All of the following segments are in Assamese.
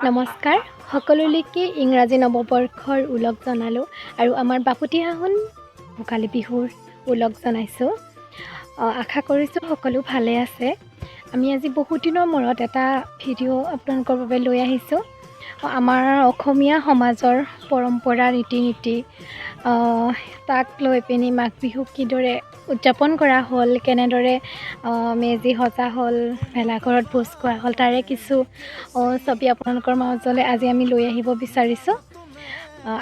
নমস্কাৰ সকলোলৈকে, ইংৰাজী নৱবৰ্ষৰ ওলগ জনালোঁ আৰু আমাৰ বাপতি সাহোন ভোগালী বিহুৰ ওলগ জনাইছোঁ। আশা কৰিছোঁ সকলো ভালে আছে। আমি আজি বহুত দিনৰ মূৰত এটা ভিডিঅ' আপোনালোকৰ বাবে লৈ আহিছোঁ। আমাৰ অসমীয়া সমাজৰ পৰম্পৰা, ৰীতি নীতি, তাক লৈ পিনি মাঘ বিহু কিদৰে উদযাপন কৰা হ'ল, কেনেদৰে মেজি সজা হ'ল, ভেলাঘৰত ভোজ খোৱা হ'ল, তাৰে কিছু ছবি আপোনালোকৰ মাজলৈ আজি আমি লৈ আহিব বিচাৰিছোঁ।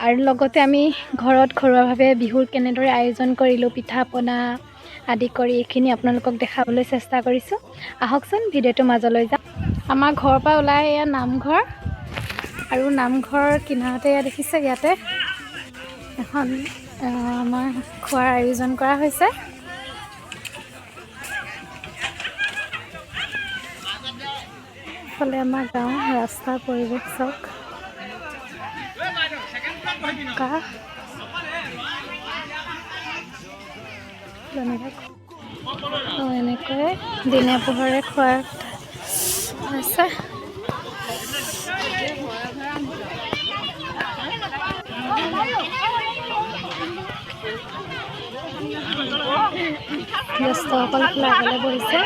আৰু লগতে আমি ঘৰত ঘৰুৱাভাৱে বিহুৰ কেনেদৰে আয়োজন কৰিলোঁ, পিঠা পনা আদি কৰি এইখিনি আপোনালোকক দেখাবলৈ চেষ্টা কৰিছোঁ। আহকচোন, ভিডিঅ'টোৰ মাজলৈ যাওঁ। আমাৰ ঘৰৰ পৰা ওলাই এয়া নামঘৰ আৰু নামঘৰৰ কিনাৰতে এয়া দেখিছে, ইয়াতে এখন আমাৰ খোৱাৰ আয়োজন কৰা হৈছে। ইফালে আমাৰ গাঁও ৰাস্তাৰ পৰিৱেশ চাওক। কাহ তেনেকৈ এনেকৈ দিনে পোহৰে খোৱাৰ হৈছে। জ্যেষ্ঠসকল আগলৈ বহিছে।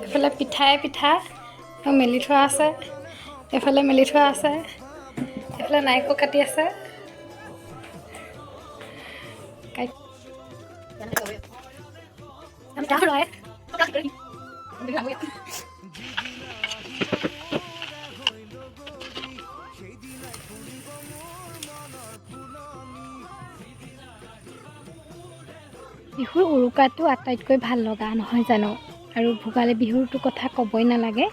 এইফালে পিঠাই পিঠা মেলি থোৱা আছে, এইফালে মেলি থোৱা আছে, এইফালে নাৰিকল কাটি আছে। বিহুৰ উৰুকাটো আটাইতকৈ ভাল লগা নহয় জানো? আৰু ভোগালী বিহুৰটো কথা ক'বই নালাগে।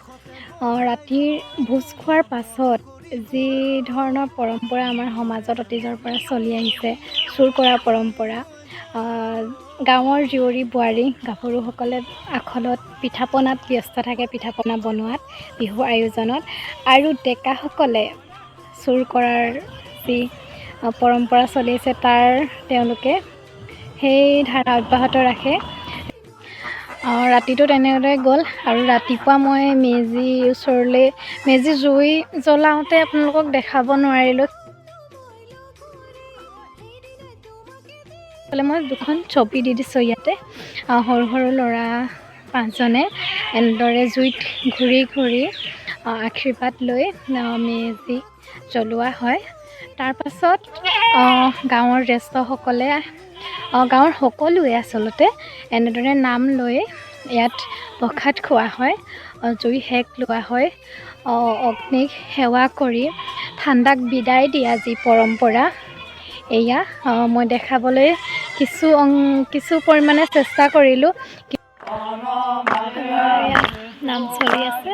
ৰাতিৰ ভোজ খোৱাৰ পাছত যি ধৰণৰ পৰম্পৰা আমাৰ সমাজত অতীজৰ পৰা চলি আহিছে, চুৰ কৰা পৰম্পৰা, গাঁৱৰ জীয়ৰী বোৱাৰী গাভৰুসকলে আখলত পিঠা পনাত ব্যস্ত থাকে, পিঠা পনা বনোৱাত, বিহু আয়োজনত, আৰু ডেকাসকলে চুৰ কৰাৰ যি পৰম্পৰা চলি আছে তাৰ তেওঁলোকে সেই ধাৰা অব্যাহত ৰাখে। ৰাতিটো তেনেদৰে গ'ল। আৰু ৰাতিপুৱা মই মেজি ওচৰলৈ মেজি জুই জ্বলাওঁতে আপোনালোকক দেখাব নোৱাৰিলোঁ। মই দুখন ছবি দি দিছোঁ ইয়াতে। সৰু সৰু ল'ৰা পাঁচজনে এনেদৰে জুইত ঘূৰি ঘূৰি আশীৰ্বাদ লৈ মেজি জ্বলোৱা হয়। তাৰপাছত গাঁৱৰ জ্যেষ্ঠসকলে, গাঁৱৰ সকলোৱে আচলতে এনেদৰে নাম লৈ ইয়াত প্ৰসাদ খোৱা হয়, জুই সেক লোৱা হয়, অগ্নিক সেৱা কৰি ঠাণ্ডাক বিদায় দিয়া যি পৰম্পৰা, এয়া মই দেখাবলৈ কিছু কিছু পৰিমাণে চেষ্টা কৰিলোঁ। নাম চলি আছে।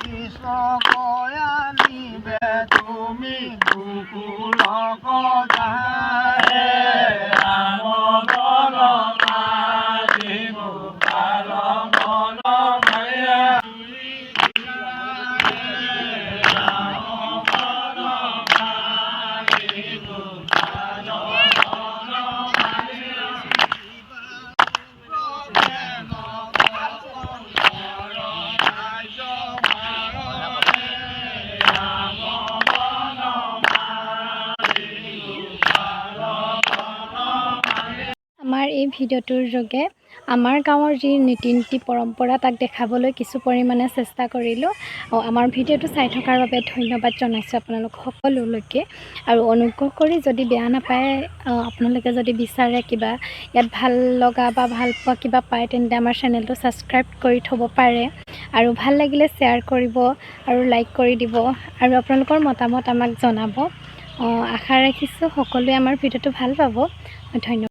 কৃষ্ণ গয়ানিবে তুমি। গোকুলক যায়। ৰাম বনমালী গোপাল মন মায়া। ৰাম বনমালী গোপাল মন মায়া। প্ৰেম ৰাজ্য ভাৰতে। ৰাম বনমালী গোপাল বনমালী। আমাৰ এই ভিডিঅ'টোৰ যোগে আমাৰ গাঁৱৰ যি ৰীতি নীতি পৰম্পৰা, তাক দেখাবলৈ কিছু পৰিমাণে চেষ্টা কৰিলোঁ। আৰু আমাৰ ভিডিঅ'টো চাই থকাৰ বাবে ধন্যবাদ জনাইছোঁ আপোনালোক সকলোলৈকে। আৰু অনুগ্ৰহ কৰি যদি বেয়া নাপায়, আপোনালোকে যদি বিচাৰে, কিবা ইয়াত ভাল লগা বা ভাল পোৱা কিবা পায়, তেন্তে আমাৰ চেনেলটো ছাবস্ক্ৰাইব কৰি থ'ব পাৰে। আৰু ভাল লাগিলে শ্বেয়াৰ কৰিব আৰু লাইক কৰি দিব আৰু আপোনালোকৰ মতামত আমাক জনাব। আশা ৰাখিছোঁ সকলোৱে আমাৰ ভিডিঅ'টো ভাল পাব। ধন্যবাদ।